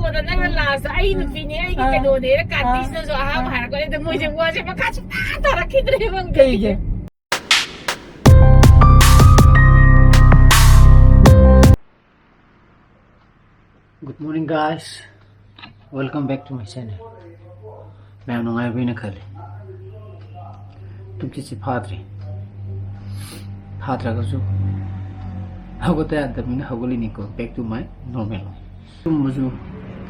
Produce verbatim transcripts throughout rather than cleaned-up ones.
ꯑꯗꯣ ꯅꯪꯅ ꯂꯥꯁꯇ "ꯑꯩ ꯅꯨꯄꯤꯅꯦ, ꯑꯩꯒꯤ ꯑꯥ꯫ ꯀꯩꯅꯣꯅꯦꯅ" ꯑꯥ꯫ ꯀꯥꯇꯤꯁꯅꯁꯨ ꯑꯍꯥꯟꯕ ꯑꯥ꯫ ꯍꯥꯏꯔꯛꯄ꯫ ꯑꯗ ꯃꯣꯏꯁꯦ ꯋꯥꯁꯦ ꯃꯈꯥ ꯁꯨꯛꯇꯥ ꯇꯥꯔꯛꯈꯤꯗ꯭ꯔꯦꯕ꯫ ꯀꯩꯒꯤ? Good morning, guys. Welcome back to my channel. ꯃꯌꯥꯝ ꯅꯨꯡꯉꯥꯏꯕꯤꯅ ꯈꯜꯂꯤ꯫ ꯇꯨꯝꯁꯤꯠꯁꯤ ꯐꯥꯗ꯭ꯔꯤ꯫ ꯐꯥꯗ꯭ꯔꯒꯁꯨ ꯍꯧꯒꯠꯇ ꯌꯥꯗꯕꯅꯤꯅ ꯍꯧꯒꯠꯂꯤꯅꯤꯀꯣ, back to my normal. ꯇꯨꯝꯕꯁꯨ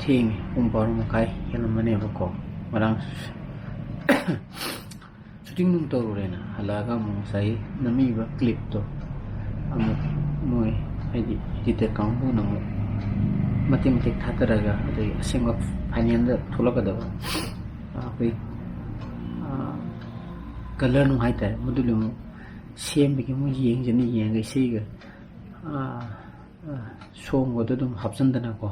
ꯊꯦꯡꯉꯦ, ꯄꯨꯡ ꯕꯥꯔꯣ ꯃꯈꯥꯏ ꯍꯦꯜꯂꯝꯃꯅꯦꯕꯀꯣ꯫ ꯉꯔꯥꯡ shooting ꯅꯨꯡ ꯇꯧꯔꯨꯔꯦꯅ ꯍꯜꯂꯛꯑꯒ ꯑꯃꯨꯛ ꯉꯁꯥꯏ ꯅꯝꯃꯤꯕ clipꯇꯣ ꯑꯃꯨꯛ ꯃꯣꯏ ꯍꯥꯏꯗꯤ editor ꯀꯥꯡꯕꯨꯅ ꯑꯃꯨꯛ ꯃꯇꯦꯛ ꯃꯇꯦꯛ ꯊꯥꯗꯔꯒ, ꯑꯗꯩ ꯑꯁꯦꯡꯕ finalꯗ ꯊꯣꯛꯂꯛꯀꯗꯕ ꯑꯩꯈꯣꯏ, ꯑ, colour ꯅꯨꯡ ꯍꯥꯏꯇꯥꯔꯦ, ꯃꯗꯨ ꯑꯃꯨꯛ ꯁꯦꯝꯕꯒꯤ ꯑꯃꯨꯛ ꯌꯦꯡꯖꯅꯤ, ꯌꯦꯡꯉꯒ ꯏꯁꯩꯒ, ꯑ, ꯑ, songꯒꯗꯣ ꯑꯗꯨꯝ ꯍꯥꯞꯆꯤꯟꯗꯅꯀꯣ꯫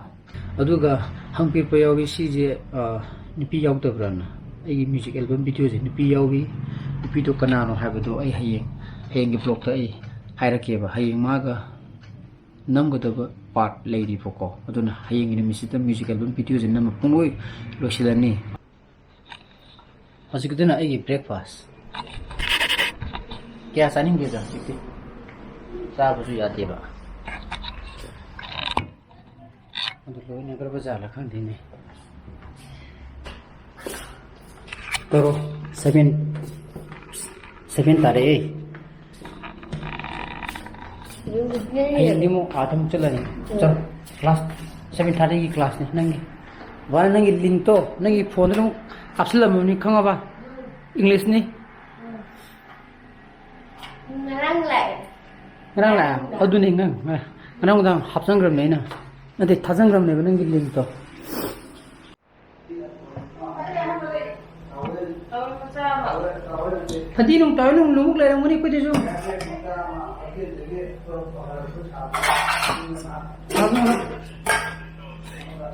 ꯑꯗꯨꯒ ꯍꯪꯄꯤꯔꯛꯄ ꯌꯥꯎꯏ, ꯁꯤꯁꯦ, ꯑ, ꯅꯨꯄꯤ ꯌꯥꯎꯗꯕ꯭ꯔꯥꯅ꯫ ꯑꯩꯒꯤ music album videoꯁꯦ ꯅꯨꯄꯤ ꯌꯥꯎꯏ꯫ ꯅꯨꯄꯤꯗꯣ ꯀꯅꯥꯅꯣ ꯍꯥꯏꯕꯗꯣ ꯑꯩ ꯍꯌꯦꯡ, ꯍꯌꯦꯡꯒꯤ vlogꯇ ꯑꯩ ꯍꯥꯏꯔꯛꯀꯦꯕ꯫ ꯍꯌꯦꯡ ꯃꯥꯒ ꯅꯝꯒꯗꯕ part ꯂꯩꯔꯤꯕꯀꯣ꯫ ꯑꯗꯨꯅ ꯍꯌꯦꯡꯒꯤ ꯅꯨꯃꯤꯠꯁꯤꯗ music album videoꯁꯦ ꯅꯝꯕ ꯄꯨꯡꯂꯣꯏ ꯂꯣꯏꯁꯤꯜꯂꯅꯤ꯫ ꯍꯧꯖꯤꯛꯀꯤꯗꯨꯅ ꯑꯩꯒꯤ breakfast꯫ ꯀꯌꯥ ꯆꯥꯅꯤꯡꯗꯦꯗ ꯍꯧꯖꯤꯛꯇꯤ꯫ ꯆꯥꯕꯁꯨ ꯌꯥꯗꯦꯕ꯫ ꯑꯗꯨ ꯂꯣꯏꯅꯈ꯭ꯔꯕ ꯖꯥꯠꯂ ꯈꯪꯗꯦꯅꯦ꯫ ꯇꯧꯔꯣ꯫ Seven, seven ꯇꯥꯔꯛꯑꯦ꯫ ꯍꯌꯦꯡꯗꯤ ꯑꯃꯨꯛ ꯑꯥꯗ ꯑꯃꯨꯛ ꯆꯠꯂꯅꯤ꯫ ꯆꯠꯂꯣ꯫ Class seven thirtyꯒꯤ classꯅꯤ ꯅꯪꯒꯤ꯫ ꯕꯕꯥꯅ ꯅꯪꯒꯤ linkꯇꯣ ꯅꯪꯒꯤ phoneꯗꯨꯗ ꯑꯃꯨꯛ ꯍꯥꯞꯆꯤꯜꯂꯝꯃꯕꯅꯤ, ꯈꯪꯉꯕ? Englishꯅꯤ꯫ ꯉꯔꯥꯡ ꯂꯥꯛꯑꯦ꯫ ꯉꯔꯥꯡ ꯂꯥꯛꯑꯦ? ꯉꯔꯥꯡ ꯂꯥꯛꯑꯦ꯫ ꯑꯗꯨꯅꯦ ꯉꯔꯥꯡ, ꯉꯔꯥꯡ, ꯉꯔꯥꯡ ꯅꯨꯡꯗꯥꯡ ꯍꯥꯞꯆꯟꯈ꯭ꯔꯕꯅꯦ ꯑꯩꯅ꯫ ꯅꯠꯇꯦ, ꯊꯥꯖꯟꯈ꯭ꯔꯕꯅꯦꯕ ꯅꯪꯒꯤ linkꯇꯣ꯫ ꯐꯗꯤ ꯅꯨꯡ ꯇꯧꯔ ꯅꯨꯡ ꯂꯨꯃꯨꯛ ꯂꯩꯔꯝꯒꯅꯤ ꯑꯩꯈꯣꯏꯗꯁꯨ꯫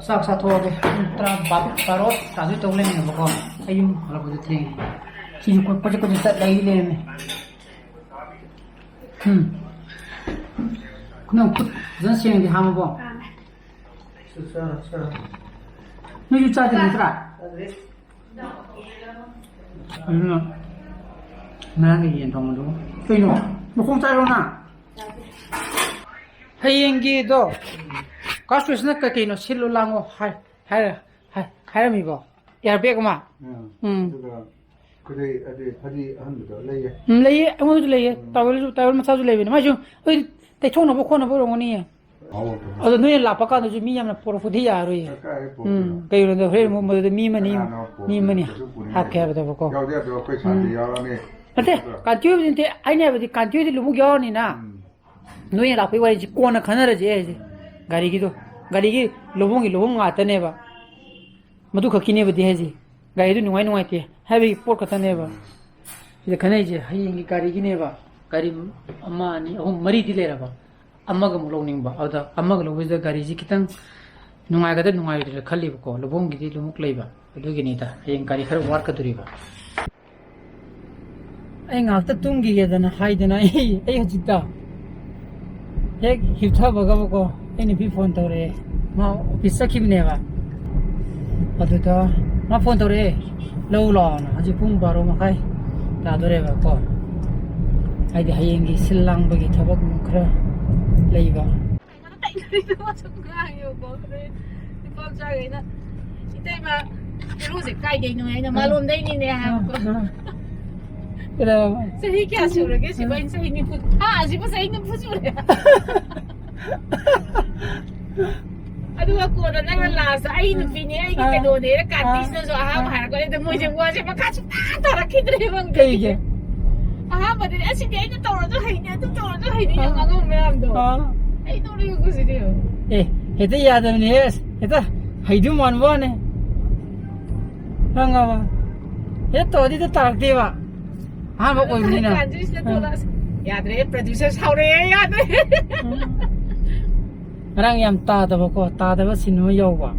ꯆꯥꯛ ꯆꯥꯊꯣꯛꯑꯒꯦ꯫ ꯄꯨꯡ ꯇꯔꯥ, ꯕꯥꯔꯣ ꯇꯥꯗꯣꯏ ꯇꯧ ꯂꯩꯔꯝꯃꯦꯕꯀꯣ꯫ ꯑꯩ ꯌꯨꯝ ꯍꯜꯂꯛꯄꯗ ꯊꯦꯡꯉꯦ꯫ ꯁꯤꯁꯨ ꯀꯣꯏ-, ꯀꯣꯏꯆꯠ ꯀꯣꯏꯆꯠ ꯆꯠ ꯂꯩ ꯂꯩꯔꯝꯃꯦ꯫ ꯎꯝ꯫ ꯅꯪ ꯈꯨꯠ ꯐꯖꯅ ꯁꯦꯡꯗꯤ ꯍꯥꯝꯃꯕꯣ? ꯁꯤ ꯆꯥꯔꯣ, ꯆꯥꯔꯣ꯫ ꯅꯣꯏꯁꯨ ꯆꯥꯗ꯭ꯔꯤ ꯅꯠꯇ꯭ꯔꯥ? ꯑꯗꯨꯅ ꯉꯔꯥꯡꯒꯤ ꯌꯦꯟ ꯊꯣꯡꯕꯗꯨ ꯀꯩꯅꯣ? ꯃꯈꯣꯡ ꯆꯥꯏꯔꯣ ꯅꯪ? ꯍꯌꯦꯡꯒꯤꯗꯣ ꯀꯥꯁ ꯀ꯭ꯔꯤꯁꯅ ꯀꯩ ꯀꯩꯅꯣ ꯁꯤꯜꯂꯨ ꯂꯥꯡꯉꯣ ꯍꯥꯏ-, ꯍꯥꯏꯔ-, ꯍꯥꯏ-, ꯍꯥꯏꯔꯝꯃꯤꯕꯣ? ꯏꯌꯥꯔ ꯕꯦꯒ ꯑꯃ? ꯎꯝ꯫ ꯎꯝ꯫ ꯑꯗꯨꯒ ꯈꯨꯗꯩ, ꯑꯗꯩ ꯐꯗꯤ ꯑꯍꯟꯕꯗꯣ ꯂꯩꯌꯦ꯫ ꯎꯝ, ꯂꯩꯌꯦ, ꯑꯩꯉꯣꯟꯗꯁꯨ ꯂꯩꯌꯦ꯫ ꯎꯝ꯫ ꯇꯥꯋꯦꯜꯁꯨ, ꯇꯥꯋꯦꯜ ꯃꯆꯥꯁꯨ ꯂꯩꯕꯅꯦ꯫ ꯃꯥꯏꯁꯨ ꯑꯩꯈꯣꯏ ꯇꯩꯊꯣꯛꯅꯕ ꯈꯣꯠꯅꯕ ꯑꯣꯏꯔꯝꯒꯅꯤꯌꯦ꯫ ꯑꯧ꯫ ꯑꯗꯣ ꯅꯣꯏꯅ ꯂꯥꯛꯄ ꯀꯥꯟꯗꯁꯨ ꯃꯤ ꯌꯥꯝꯅ ꯄꯣꯔꯛꯄꯗꯤ ꯌꯥꯔꯣꯏꯌꯦ꯫ ꯀꯥꯏꯗꯩ ꯄꯣꯔꯛꯇꯣꯏꯅꯣ? ꯎꯝ, ꯀꯩꯒꯤꯅꯣꯗ ꯍꯣꯔꯦꯟ ꯑꯃꯨꯛ ꯃꯗꯨꯗ ꯃꯤ ꯑꯃꯅꯤ, ꯀꯅꯥꯅꯣ ꯄꯣꯔꯛꯇꯣꯏꯅꯣ? ꯃꯤ ꯑꯃꯅꯤ ꯀꯩꯁꯨ ꯄꯨꯅꯤꯡꯉꯥꯏ ꯍꯥꯞꯀꯦ ꯂꯩꯇꯦ꯫ ꯍꯥꯏꯕꯗꯕꯀꯣ꯫ ꯌꯥꯎꯗꯤ ꯌꯥꯗꯦ, ꯑꯩꯈꯣꯏ ꯁꯥꯟꯇꯤ ꯎꯝ꯫ ꯌꯥꯎꯔꯅꯤ꯫ ꯅꯠꯇꯦ, ꯑꯗꯨꯒ ꯀꯥꯟꯇꯤ ꯑꯣꯏꯕꯗꯤ ꯅꯠꯇꯦ, ꯑꯩꯅ ꯍꯥꯏꯕꯗꯤ ꯀꯥꯟꯇꯤ ꯑꯣꯏꯗꯤ ꯂꯨꯕꯨꯛ ꯌꯥꯎꯔꯅꯤꯅ꯫ ꯎꯝ꯫ ꯅꯣꯏꯅ ꯂꯥꯛꯄꯒꯤ ꯋꯥꯔꯤꯁꯤ ꯀꯣꯟꯅ ꯈꯟꯅꯔꯁꯦ ꯍꯥꯏꯁꯦ꯫ ꯒꯥꯔꯤꯒꯤꯗꯣ, ꯒꯥꯔꯤꯒꯤ ꯂꯧꯐꯝꯒꯤ ꯂꯧꯐꯝ ꯉꯥꯛꯇꯅꯦꯕ꯫ ꯃꯗꯨ ꯈꯛꯀꯤꯅꯦꯕꯗꯤ ꯍꯥꯏꯁꯦ꯫ ꯒꯥꯔꯤꯗꯨ ꯅꯨꯡꯉꯥꯏ ꯅꯨꯡꯉꯥꯏꯇꯦ ꯍꯥꯏꯕꯒꯤ ꯄꯣꯠ ꯈꯛꯇꯅꯦꯕ꯫ ꯁꯤꯗ ꯈꯟꯅꯩꯁꯦ ꯍꯌꯦꯡꯒꯤ ꯒꯥꯔꯤꯒꯤꯅꯦꯕ꯫ ꯒꯥꯔꯤ ꯑꯃ, ꯑꯅꯤ, ꯑꯍꯨꯝ, ꯃꯔꯤꯗꯤ ꯂꯩꯔꯕ꯫ ꯑꯃꯒ ꯑꯃꯨꯛ ꯂꯧꯅꯤꯡꯕ꯫ ꯑꯗꯨꯗ ꯑꯃꯒ ꯂꯧꯕꯁꯤꯗ ꯒꯥꯔꯤꯁꯤ ꯈꯤꯇꯪ ꯅꯨꯡꯉꯥꯏꯒꯗ꯭ꯔꯥ ꯅꯨꯡꯉꯥꯏꯔꯣꯏꯗ꯭ꯔꯥ ꯈꯜꯂꯤꯕꯀꯣ꯫ ꯂꯧꯐꯝꯒꯤꯗꯤ ꯑꯗꯨꯃꯨꯛ ꯂꯩꯕ꯫ ꯑꯗꯨꯒꯤꯅꯤꯗ꯫ ꯍꯌꯦꯡ ꯒꯥꯔꯤ ꯈꯔ ꯋꯥꯠꯀꯗꯣꯔꯤꯕ꯫ ꯑꯩ ꯉꯥꯏꯍꯥꯛꯇ ꯇꯨꯝꯈꯤꯒꯦꯗꯅ ꯍꯥꯏꯗꯅ ꯑꯩ, ꯑꯩ ꯍꯧꯖꯤꯛꯇ ꯍꯦꯛ ꯍꯤꯞꯊꯕꯒꯕꯀꯣ, ꯑꯩ ꯅꯨꯄꯤ ꯐꯣꯟ ꯇꯧꯔꯛꯑꯦ꯫ ꯃꯥ ꯑꯣꯐꯤꯁ ꯆꯠꯈꯤꯕꯅꯦꯕ꯫ ꯑꯗꯨꯗ ꯃꯥ ꯐꯣꯟ ꯇꯧꯔꯛꯑꯦ, "ꯂꯧ ꯂꯥꯛꯑꯣꯅ"꯫ ꯍꯧꯖꯤꯛ ꯄꯨꯡ ꯕꯥꯔꯣ ꯃꯈꯥꯏ ꯇꯥꯗꯣꯔꯦꯕꯀꯣ꯫ ꯍꯥꯏꯗꯤ ꯍꯌꯦꯡꯒꯤ ꯁꯤꯜ ꯂꯥꯡꯕꯒꯤ ꯊꯕꯛ ꯅꯨꯡ ꯈꯔ ꯂꯩꯕ꯫ ꯑꯩꯉꯣꯟꯗ ꯇꯥꯏꯅꯔꯤꯗꯣ ꯁꯨꯝ ꯉꯥꯡꯉꯦꯕꯀꯣ꯫ ꯑꯗꯩ ꯅꯨꯄꯥ ꯃꯆꯥꯈꯩꯅ, "ꯏꯇꯩꯃ, ꯍꯦꯔꯣꯁꯦ ꯀꯥꯏꯗꯩꯅꯣ?" ꯍꯥꯏꯅ, "ꯃꯥꯂꯣꯝꯗꯩꯅꯤꯅꯦ" ꯍꯥꯏꯕꯀꯣ꯫ ꯀꯩꯗꯧꯔꯕ? "ꯆꯍꯤ ꯀꯌꯥ ꯁꯨꯔꯒꯦ?" ꯁꯤꯕꯨ ꯑꯩꯅ, "ꯆꯍꯤ ꯅꯤꯐꯨ"꯫ "ꯍꯥ, ꯁꯤꯕꯨ ꯆꯍꯤ ꯅꯤꯐꯨ ꯁꯨꯔꯦ?" ꯑꯗꯨꯒ ꯀꯣꯟꯅ ꯅꯪꯅ ꯂꯥꯁꯇ, "ꯑꯩ ꯅꯨꯄꯤꯅꯦ, ꯑꯩꯒꯤ ꯑꯥ꯫ ꯀꯩꯅꯣꯅꯦꯅ" ꯑꯥ꯫ ꯀꯥꯟꯇꯤꯁꯤꯅꯁꯨ ꯑꯍꯥꯟꯕ ꯑꯥ꯫ ꯍꯥꯏꯔꯛꯄ꯫ ꯑꯗ ꯃꯣꯏꯁꯦ ꯋꯥꯁꯦ ꯃꯈꯥ ꯁꯨꯡꯇꯥ ꯇꯥꯔꯛꯈꯤꯗ꯭ꯔꯦꯕ꯫ ꯀꯩꯒꯤ? ꯑꯍꯥꯟꯕꯗꯗꯤ, "ꯑꯁꯤꯗꯤ ꯑꯩꯅ ꯇꯧꯔꯁꯨ ꯍꯩꯅꯤ, ꯑꯗꯨ ꯇꯧꯔꯁꯨ ꯍꯩꯅꯤ" ꯌꯥꯝ ꯑꯥ꯫ ꯉꯥꯡꯉꯝꯕ ꯃꯌꯥꯝꯗꯣ꯫ ꯑꯥ꯫ ꯑꯩ ꯅꯣꯛꯅꯤꯡꯉꯛꯄꯁꯤꯗꯤ꯫ ꯑꯦ, ꯍꯦꯛꯇ ꯌꯥꯗꯕꯅꯦ꯫ ꯑꯁ, ꯍꯦꯛꯇ ꯍꯩꯗꯧ ꯃꯥꯟꯕ ꯋꯥꯅꯦ꯫ ꯈꯪꯉꯕ? ꯍꯦꯛ ꯇꯧꯔꯗꯤ ꯍꯦꯛꯇ ꯇꯥꯔꯛꯇꯦꯕ꯫ ꯑꯍꯥꯟꯕ ꯑꯣꯏꯕꯅꯤꯅ꯫ ꯀꯥꯟꯁꯤꯗ ꯊꯣꯛꯂꯛꯑꯁ-, ꯌꯥꯗ꯭ꯔꯦ, ꯄ꯭ꯔꯗ꯭ꯌꯨꯁꯔ ꯁꯥꯎꯔꯛꯑꯦ, ꯌꯥꯗ꯭ꯔꯦ꯫ ꯎꯝ꯫ ꯉꯔꯥꯡ ꯌꯥꯝ ꯇꯥꯗꯕꯀꯣ, ꯇꯥꯗꯕ ꯁꯤꯟ ꯑꯃ ꯌꯥꯎꯕ꯫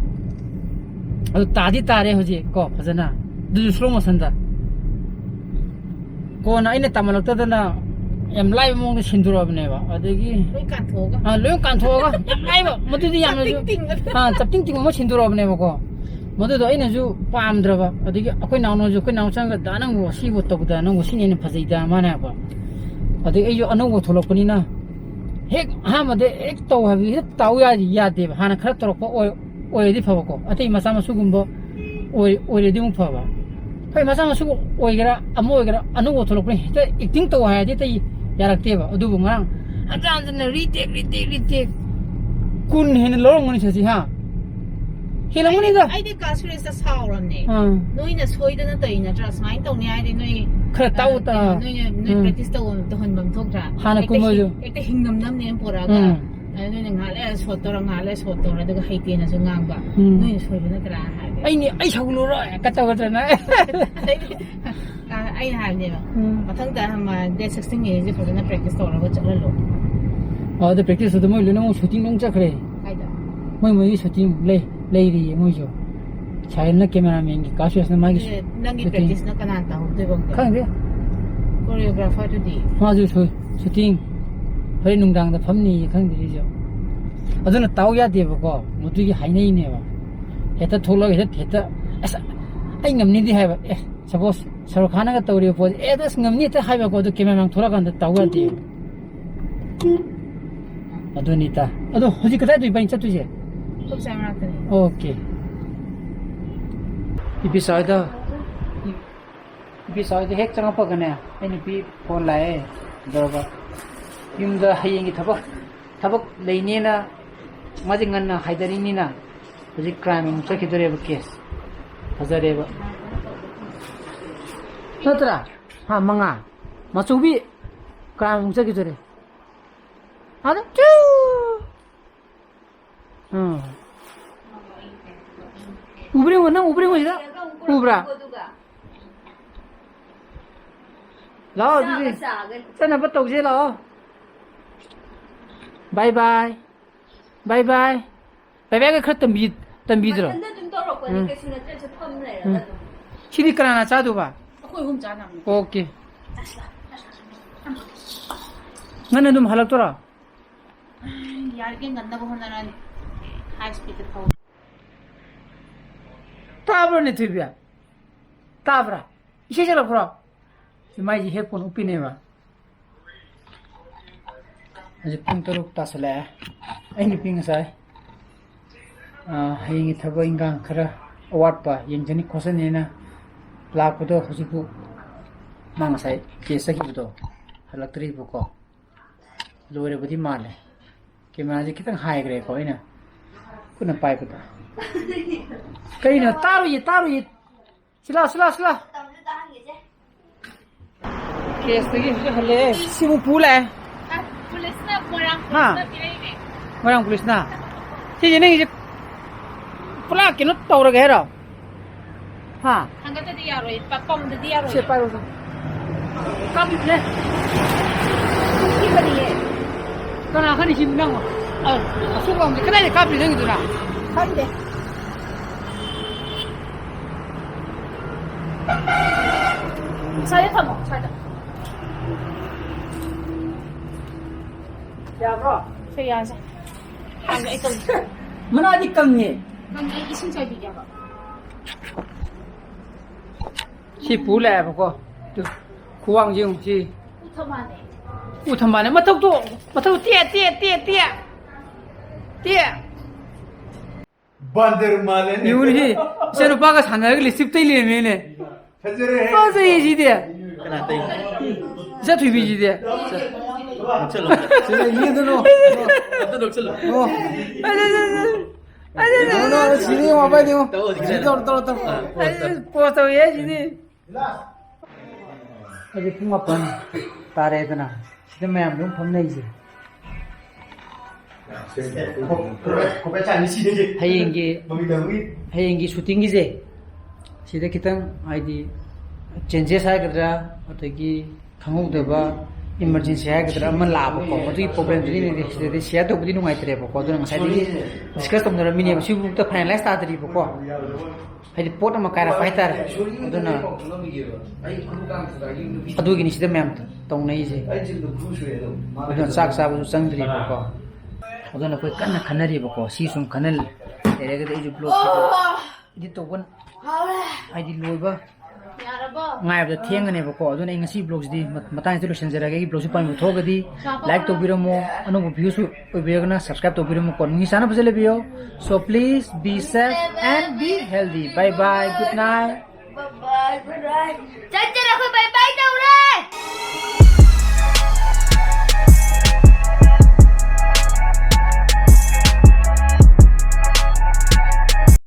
ꯑꯗꯨ ꯇꯥꯗꯤ ꯇꯥꯔꯦ ꯍꯧꯖꯤꯛ ꯀꯣ, ꯐꯖꯅ꯫ ꯑꯗꯨꯁꯨ ꯁ꯭ꯂꯣ ꯃꯣꯁꯟꯗ꯫ ꯀꯣꯟꯅ ꯑꯩꯅ ꯇꯝꯍꯜꯂꯛꯇꯗꯅ ꯌꯥꯝ ꯂꯥꯏꯕ ꯃꯑꯣꯡꯗ ꯁꯤꯟꯗꯣꯔꯛꯑꯕꯅꯦꯕ꯫ ꯑꯗꯒꯤ ꯂꯣꯏ ꯀꯥꯟꯊꯣꯛꯑꯒ꯫ ꯑꯥ, ꯂꯣꯏ ꯀꯥꯟꯊꯣꯛꯑꯒ꯫ ꯌꯥꯝ ꯂꯥꯏꯕ꯫ ꯃꯗꯨꯗꯤ ꯌꯥꯝꯅꯁꯨ, ꯆꯞꯇꯤꯡ ꯇꯤꯡꯕꯗ꯫ ꯑꯥ, ꯆꯞꯇꯤꯡ ꯇꯤꯡꯕ ꯑꯃ ꯁꯤꯟꯗꯣꯔꯛꯑꯕꯅꯦꯕꯀꯣ꯫ ꯃꯗꯨꯗꯣ ꯑꯩꯅꯁꯨ ꯄꯥꯝꯗ꯭ꯔꯕ, ꯑꯗꯒꯤ ꯑꯩꯈꯣꯏ ꯅꯥꯎꯅꯁꯨ, ꯑꯩꯈꯣꯏ ꯅꯥꯎ ꯆꯪꯒ, "ꯗꯥ, ꯅꯪꯕꯨ ꯁꯤꯕꯨ ꯇꯧꯕꯗ ꯅꯪꯕꯨ ꯁꯤꯅ ꯍꯦꯟꯅ ꯐꯖꯩꯗ" ꯃꯥꯅ ꯍꯥꯏꯕ꯫ ꯑꯗꯩ ꯑꯩꯁꯨ ꯑꯅꯧꯕ ꯊꯣꯛꯂꯛꯄꯅꯤꯅ ꯍꯦꯛ ꯑꯍꯥꯟꯕꯗ ꯍꯦꯛ ꯇꯧ ꯍꯥꯏꯕꯗꯤ ꯍꯦꯛ ꯇꯧ ꯌꯥ-, ꯌꯥꯗꯦꯕ꯫ ꯍꯥꯟꯅ ꯈꯔ ꯇꯧꯔꯛꯄ ꯑꯣꯏ-, ꯑꯣꯏꯔꯗꯤ ꯐꯕꯀꯣ, ꯑꯇꯩ ꯃꯆꯥ ꯃꯁꯨꯒꯨꯝꯕ ꯑꯣꯏ-, ꯑꯣꯏꯔꯗꯤ ꯑꯃꯨꯛ ꯐꯕ꯫ ꯍꯣꯏ, ꯃꯆꯥ ꯃꯁꯨ ꯑꯣꯏꯒꯦꯔꯥ ꯑꯃ ꯑꯣꯏꯒꯦꯔꯥ, ꯑꯅꯧꯕ ꯊꯣꯛꯂꯛꯄꯅꯤ, ꯍꯦꯛꯇ ꯑꯦꯛꯇꯤꯡ ꯇꯧ ꯍꯥꯏꯔꯗꯤ ꯑꯇꯩ ꯌꯥꯔꯛꯇꯦꯕ꯫ ꯑꯗꯨꯕꯨ ꯉꯔꯥꯡ ꯍꯟꯖꯟ ꯍꯟꯖꯟꯅ ꯔꯤꯇꯦꯛ, ꯔꯤꯇꯦꯛ, ꯔꯤꯇꯦꯛ ꯀꯨꯟ ꯍꯦꯟꯅ ꯂꯧꯔꯝꯒꯅꯤ ꯁꯤꯁꯤ, ꯍꯥ? ꯍꯦꯜꯂꯝꯒꯅꯤꯗ꯫ ꯑꯩꯗꯤ ꯀꯥ ꯁꯨꯔꯦꯁꯇ ꯁꯥꯎꯔꯝꯅꯦ꯫ ꯑꯥ꯫ ꯅꯣꯏꯅ ꯁꯣꯏꯗꯅ ꯇꯧꯔꯤ ꯅꯠꯇ꯭ꯔꯥ? ꯁꯨꯃꯥꯏꯅ ꯇꯧꯅꯤ ꯍꯥꯏꯔꯗꯤ ꯅꯣꯏ, ꯈꯔ ꯇꯥꯛꯎ ꯑ, ꯀꯩꯅꯣ, ꯇꯥ-, ꯅꯣꯏꯅ, ꯅꯣꯏ ꯎꯝ꯫ ꯄ꯭ꯔꯦꯛꯇꯤꯁ ꯇꯧꯕ, ꯇꯧꯍꯟꯐꯝ ꯊꯣꯛꯇ꯭ꯔꯥ? ꯍꯥꯟꯅ ꯍꯦꯛꯇ ꯀꯨꯝꯃꯁꯨ꯫ ꯍꯤꯡ-, ꯍꯦꯛꯇ ꯍꯤꯡꯅꯝꯅꯝꯅꯦꯅ ꯄꯣꯔꯛꯑꯒ, ꯎꯝ꯫ ꯑꯗ ꯅꯣꯏꯅ ꯉꯥꯏꯍꯥꯛ ꯂꯩꯔ ꯁꯣꯠ ꯇꯧꯔ, ꯉꯥꯏꯍꯥꯛ ꯂꯩꯔ ꯁꯣꯠ ꯇꯧꯔ, ꯑꯗꯨꯒ ꯍꯩꯇꯦꯅꯁꯨ ꯉꯥꯡꯕ꯫ ꯎꯝ꯫ ꯅꯣꯏꯅ ꯁꯣꯏꯕ ꯅꯠꯇ꯭ꯔꯥ ꯍꯥꯏꯔꯗꯤ? "ꯑꯩꯅꯦ, ꯑꯩ ꯁꯧꯂꯨꯔꯣꯏ" ꯀ ꯇꯧꯒꯗ꯭ꯔꯅ? ꯑꯗꯩꯗꯤ, ꯑ, ꯑꯩꯅ ꯍꯥꯏꯕꯅꯦꯕ, ꯎꯝ꯫ "ꯃꯊꯪꯗ ꯑꯃ date sixteen ꯒꯤꯁꯦ ꯐꯖꯅ practice ꯇꯧꯔꯒ ꯆꯠꯍꯜꯂꯣ"꯫ ꯑ, ꯑꯗ practice ꯇꯨꯗ ꯃꯣꯏ ꯂꯣꯏꯅꯃꯛ shooting ꯂꯣꯏ ꯆꯠꯈ꯭ꯔꯦ꯫ ꯀꯥꯏꯗ? ꯃꯣꯏ ꯃꯣꯏꯒꯤ shooting ꯂꯩ, ꯂꯩꯔꯤꯌꯦ ꯃꯣꯏꯁꯨ꯫ ꯁꯥꯏꯔꯦꯟꯅ cameraman ꯒꯤ, ꯀꯥ ꯁꯨꯔꯦꯁꯅ ꯃꯥꯒꯤ ꯑꯦ, ꯅꯪꯒꯤ shooting꯫ Practice ꯅ ꯀꯅꯥꯅ ꯇꯧꯍꯧꯗꯣꯏꯕ ꯑꯃꯨꯛꯀ? ꯈꯪꯗꯦ꯫ Choreographer ꯗꯨꯗꯤ? ꯃꯥꯁꯨ ꯁꯣꯏ-, shooting꯫ ꯍꯣꯔꯦꯟ ꯅꯨꯡꯗꯥꯡꯗ ꯐꯝꯅꯤꯌꯦ, ꯈꯪꯗꯦ ꯑꯩꯁꯨ꯫ ꯑꯗꯨꯅ ꯇꯥꯎ ꯌꯥꯗꯦꯕꯀꯣ, ꯃꯗꯨꯒꯤ ꯍꯥꯏꯅꯩꯅꯦꯕ꯫ ꯍꯦꯛꯇ ꯊꯣꯛꯂꯒ ꯍꯦꯛꯇ, ꯍꯦꯛꯇ, "ꯑꯁ, ꯑꯩ ꯉꯝꯅꯤꯗꯤ" ꯍꯥꯏꯕ꯫ ꯑꯦ, suppose ꯁꯔꯨꯛ ꯈꯥꯟꯅꯒ ꯇꯧꯔꯤꯕ ꯄꯣꯠꯁꯦ, "ꯑꯦ, ꯑꯁ, ꯉꯝꯅꯤ" ꯍꯦꯛꯇ ꯍꯥꯏꯕꯀꯣ, ꯑꯗꯨ cameraman ꯊꯣꯛꯂꯛꯑꯀꯥꯟꯗ ꯇꯧ ꯌꯥꯗꯦꯕ꯫ ꯑꯗꯨꯅꯤꯗ꯫ ꯑꯗꯣ ꯍꯧꯖꯤꯛ ꯀꯗꯥꯏꯗ ꯏꯕꯥꯅꯤ ꯆꯠꯇꯣꯏꯁꯦ? ꯑꯩꯈꯣꯏ ꯃꯆꯥ ꯃꯅꯥꯛꯇꯅꯦ꯫ Okay꯫ ꯏꯕꯤꯆꯥ ꯍꯣꯏꯗ, ꯏꯕꯤꯆꯥ ꯍꯣꯏꯗ ꯍꯦꯛ ꯆꯪꯉꯛꯄꯒꯅꯦ, ꯑꯩ ꯅꯨꯄꯤ phone ꯂꯥꯛꯑꯦ ꯇꯧꯔꯒ, ꯌꯨꯝꯗ ꯍꯌꯦꯡꯒꯤ ꯊꯕꯛ, ꯊꯕꯛ ꯂꯩꯅꯦꯅ ꯃꯥꯁꯦ ꯉꯟꯅ ꯍꯥꯏꯗꯔꯤꯅꯤꯅ, ꯍꯧꯖꯤꯛ crime ꯑꯃꯨꯛ ꯆꯠꯈꯤꯗꯣꯔꯦꯕ, case꯫ ꯐꯖꯔꯦꯕ꯫ ꯅꯠꯇ꯭ꯔꯥ? ꯍꯥ, ꯃꯉꯥ꯫ ꯃꯆꯧꯕꯤ, crime ꯑꯃꯨꯛ ꯆꯠꯈꯤꯗꯣꯔꯦ꯫ ꯑꯗꯨꯝ ꯆꯨ꯫ ꯎꯝ꯫ ꯎꯕ꯭ꯔꯥ ꯌꯦꯡꯉꯣ, ꯅꯪ ꯎꯕ꯭ꯔꯥ ꯌꯦꯡꯉꯣ ꯁꯤꯗ? ꯎꯕ꯭ꯔꯥ? ꯂꯥꯛꯑꯣ ꯑꯗꯨꯗꯤ꯫ ꯆꯠꯅꯕ ꯇꯧꯁꯦ ꯂꯥꯛꯑꯣ꯫ Bye bye꯫ Bye bye꯫ Bye bye ꯒ ꯈꯔ ꯇꯝꯕꯤ-, ꯇꯝꯕꯤꯗ꯭ꯔꯣ? ꯃꯊꯟꯇ ꯑꯗꯨꯝ ꯇꯧꯔꯛꯄꯅꯤ, ꯎꯝ꯫ ꯀꯩꯁꯨ ꯅꯠꯇ꯭ꯔꯁꯨ ꯐꯝ ꯂꯩꯔꯒ ꯎꯝ꯫ ꯑꯗꯨꯝ꯫ ꯁꯤꯗꯤ ꯀꯅꯥꯅ ꯆꯥꯗꯧꯕ? ꯑꯩꯈꯣꯏ ꯑꯍꯨꯝ ꯆꯥꯅꯕꯅꯦ꯫ Okay꯫ ꯉꯟꯅ ꯑꯗꯨꯝ ꯍꯜꯂꯛꯇꯣꯏꯔꯣ? ꯌꯥꯔꯤꯈꯩ ꯉꯟꯅꯕ ꯍꯣꯠꯅꯔꯛꯑꯅꯤ꯫ High speed ꯇ ꯊꯧ꯫ ꯇꯥꯕ꯭ꯔꯣꯅꯦ ꯊꯣꯏꯕꯤ? ꯇꯥꯕ꯭ꯔꯥ? ꯏꯁꯩ ꯁꯛꯂꯛꯄ꯭ꯔꯣ? ꯁꯤ ꯃꯥꯏꯁꯦ headphone ꯎꯞꯄꯤꯅꯦꯕ꯫ ꯍꯧꯖꯤꯛ ꯄꯨꯡ ꯇꯔꯨꯛ ꯇꯥꯁꯜꯂꯛꯑꯦ꯫ ꯑꯩ ꯅꯨꯄꯤ ꯉꯁꯥꯏ, ꯑ, ꯍꯌꯦꯡꯒꯤ ꯊꯕꯛ ꯏꯟꯈꯥꯡ ꯈꯔ ꯑꯋꯥꯠꯄ ꯌꯦꯡꯖꯅꯤ ꯈꯣꯠꯆꯅꯤꯅ ꯂꯥꯛꯄꯗꯣ ꯍꯧꯖꯤꯛꯄꯨ ꯃꯥ ꯉꯁꯥꯏ ꯀꯦꯁ ꯆꯠꯈꯤꯕꯗꯣ ꯍꯜꯂꯛꯇ꯭ꯔꯤꯕꯀꯣ꯫ ꯂꯣꯏꯔꯕꯗꯤ ꯃꯥꯜꯂꯦ꯫ ꯀꯦꯃꯦꯔꯥꯁꯦ ꯈꯤꯇꯪ ꯍꯥꯏꯈ꯭ꯔꯦꯀꯣ ꯑꯩꯅ ꯈꯨꯠꯅ ꯄꯥꯏꯕꯗ꯫ ꯀꯩꯅꯣ? ꯇꯥꯔꯨꯏꯌꯦ, ꯇꯥꯔꯨꯏꯌꯦ꯫ ꯁꯤꯂꯥ, ꯁꯤꯂꯥ, ꯁꯤꯂꯥ꯫ ꯀꯦꯁꯇꯒꯤ ꯍꯧꯖꯤꯛ ꯍꯜꯂꯛꯑꯦ꯫ ꯁꯤꯕꯨ ꯄꯨ ꯂꯥꯛꯑꯦ꯫ ꯄꯨꯂꯤꯁꯅ, ꯃꯣꯏꯔꯥꯡ ꯍꯥ? ꯄꯨꯂꯤꯁꯅ ꯄꯤꯔꯛꯏꯅꯦ꯫ ꯃꯣꯏꯔꯥꯡ ꯄꯨꯂꯤꯁꯅ? ꯁꯤꯁꯦ ꯅꯪꯒꯤꯁꯦ ꯄꯨꯔꯥ ꯀꯩꯅꯣ ꯇꯧꯔꯒꯦ ꯍꯥꯏꯔꯣ? ꯍꯥ? ꯊꯥꯡꯒꯠꯇꯗꯤ ꯌꯥꯔꯣꯏ, ꯄ-, ꯄꯝꯗꯗꯤ ꯌꯥꯔꯣꯏ꯫ ꯁꯦ, ꯄꯥꯏꯔꯣ, ꯁꯦ꯫ ꯀꯥꯞꯄꯤꯕꯅꯦ꯫ ꯀꯅꯥ ꯈꯪꯅꯤ ꯁꯤ ꯅꯪ? ꯑ, ꯑꯁꯨꯛ ꯋꯥꯡꯕꯁꯦ ꯀꯗꯥꯏꯗ ꯀꯥꯞꯄꯤ ꯅꯪꯒꯤꯗꯨꯅ? ꯈꯪꯗꯦ꯫ ꯁ꯭ꯋꯥꯏꯗ ꯊꯝꯃꯣ, ꯁ꯭ꯋꯥꯏꯗ꯫ ꯌꯥꯕ꯭ꯔꯣ? ꯁꯦ, ꯌꯥꯁꯦ꯫ ꯍꯥꯟꯅ ꯑꯩ ꯇꯧꯒꯦ꯫ ꯃꯅꯥꯗꯤ ꯀꯪꯉꯦ꯫ ꯅꯪ ꯑꯩ ꯏꯁꯤꯡ ꯆꯥꯏꯕꯤꯒꯦꯕ꯫ ꯁꯤ ꯄꯨ ꯂꯥꯛꯑꯦꯕꯀꯣ꯫ ꯇꯨ, ꯈꯨꯋꯥꯡꯁꯦ ꯌꯦꯡꯉꯨ ꯁꯤ꯫ ꯎ ꯊꯝꯕꯥꯜꯅꯦ꯫ ꯎ ꯊꯝꯕꯥꯜꯅꯦ꯫ ꯃꯊꯛꯇꯣ, ꯃꯊꯛ ꯇꯦꯛ, ꯇꯦꯛ, ꯇꯦꯛ, ꯇꯦꯛ꯫ ꯇꯦꯛ꯫ ꯕꯥꯟꯗꯔ ꯃꯥꯜꯂꯦꯅꯦ꯫ ꯌꯦꯡꯉꯨꯅꯦ ꯁꯤ꯫ ꯏꯆꯥꯅꯨꯄꯥꯒ ꯁꯥꯟꯅꯔꯒ ꯂꯤꯞꯁꯇꯤꯛ ꯇꯩ ꯂꯩꯔꯝꯃꯦꯅꯦ꯫ ꯐꯖꯔꯦꯍꯦ꯫ ꯐꯖꯩꯌꯦ ꯁꯤꯗꯤ꯫ ꯀꯅꯥ ꯇꯩ? ꯏꯆꯥ ꯊꯣꯏꯕꯤꯁꯤꯗꯤ꯫ ꯅꯣꯛꯁꯜꯂꯣ꯫ ꯁꯤꯗ ꯌꯦꯡꯗꯅꯣ꯫ ꯑꯝꯇ ꯅꯣꯛꯁꯜꯂꯣ꯫ ꯑꯣ꯫ ꯑꯁ, ꯑꯁ, ꯑꯁ, ꯑꯁ꯫ ꯅꯣ, ꯅꯣ, ꯁꯤꯗꯤ ꯌꯦꯡꯉꯣ, ꯃꯄꯥꯏꯗ ꯌꯦꯡꯉꯣ꯫ ꯇꯧ, ꯍꯧꯖꯤꯛ ꯁꯤꯗꯤ ꯇꯧꯔꯣ, ꯇꯧꯔꯣ, ꯇꯧꯔꯣ꯫ ꯑꯥ, ꯄꯣꯁ ꯇꯧ꯫ ꯑꯁ, ꯄꯣꯁ ꯇꯧꯋꯦ ꯁꯤꯗꯤ꯫ ꯍꯧꯖꯤꯛ ꯄꯨꯡ ꯃꯥꯄꯟ ꯇꯥꯔꯦꯗꯅ, ꯁꯤꯗ ꯃꯌꯥꯝ ꯑꯗꯨꯝ ꯐꯝꯅꯩꯁꯦ꯫ ꯍꯌꯦꯡꯒꯤ, ꯍꯌꯦꯡꯒꯤ ꯁꯨꯇꯤꯡꯒꯤꯁꯦ, ꯁꯤꯗ ꯈꯤꯇꯪ ꯍꯥꯏꯗꯤ changes ꯍꯥꯏꯒꯗ꯭ꯔꯥ, ꯑꯗꯒꯤ ꯈꯪꯍꯧꯗꯕ emergency ꯍꯥꯏꯒꯗ꯭ꯔꯥ ꯑꯃ ꯂꯥꯛꯑꯕꯀꯣ, ꯃꯗꯨꯒꯤ problemꯗꯨꯗꯤ ꯁꯤꯗꯗꯤ share ꯇꯧꯕꯗꯤ ꯅꯨꯡꯉꯥꯏꯇ꯭ꯔꯦꯕꯀꯣ, ꯑꯗꯨꯅ ꯉꯁꯥꯏꯗꯒꯤ discuss ꯇꯧꯅꯔꯝꯃꯤꯅꯦꯕ, ꯁꯤꯕꯨꯛꯇ finalize ꯇꯥꯗ꯭ꯔꯤꯕꯀꯣ꯫ ꯍꯥꯏꯗꯤ ꯄꯣꯠ ꯑꯃ ꯀꯥꯏꯔꯛꯄ ꯍꯥꯏꯇꯥꯔꯦ꯫ ꯑꯗꯨꯅ ꯑꯗꯨꯒꯤꯅꯤ ꯁꯤꯗ ꯃꯌꯥꯝ ꯇꯧꯅꯩꯁꯦ꯫ ꯑꯗꯨꯅ ꯆꯥꯛ ꯆꯥꯕꯁꯨ ꯆꯪꯗ꯭ꯔꯤꯕꯀꯣ꯫ ꯑꯗꯨꯅ ꯑꯩꯈꯣꯏ ꯀꯟꯅ ꯈꯟꯅꯔꯤꯕꯀꯣ꯫ ꯁꯤ ꯁꯨꯝ ꯈꯟꯅ ꯂꯩꯔꯒꯗꯤ ꯑꯩꯁꯨ ꯕ꯭ꯂꯣꯛ ꯏꯗꯤꯠ ꯇꯧꯕ ꯍꯥꯏꯗꯤ ꯂꯣꯏꯕ ꯉꯥꯏꯕꯗ ꯊꯦꯡꯒꯅꯦꯕꯀꯣ꯫ ꯑꯗꯨꯅ ꯑꯩ ꯉꯁꯤ ꯕ꯭ꯂꯣꯛꯁꯤꯗꯤ ꯃ- ꯃꯇꯥꯡꯁꯤꯗ ꯂꯣꯏꯁꯤꯟꯖꯔꯒꯦ꯫ ꯑꯩꯒꯤ ꯕ꯭ꯂꯣꯛꯁꯤ ꯄꯥꯝꯕꯤꯕ ꯊꯣꯛꯑꯒꯗꯤ ꯂꯥꯏꯛ ꯇꯧꯕꯤꯔꯝꯃꯣ, ꯑꯅꯧꯕ ꯚ꯭ꯌꯨꯁꯨ ꯑꯣꯏꯕꯤꯔꯒꯅ ꯁꯕꯁꯀ꯭ꯔꯥꯏꯕ ꯇꯧꯕꯤꯔꯝꯃꯣꯀꯣ꯫ ꯅꯨꯡꯁꯤ ꯆꯥꯟꯅ ꯐꯖꯅ ꯂꯩꯕꯤꯌꯣ꯫ So please be safe and be healthy. Bye bye, good night. Bye bye, good night. ꯆꯠꯆꯔꯦ, ꯑꯩꯈꯣꯏ bye bye ꯇꯧꯔꯦ꯫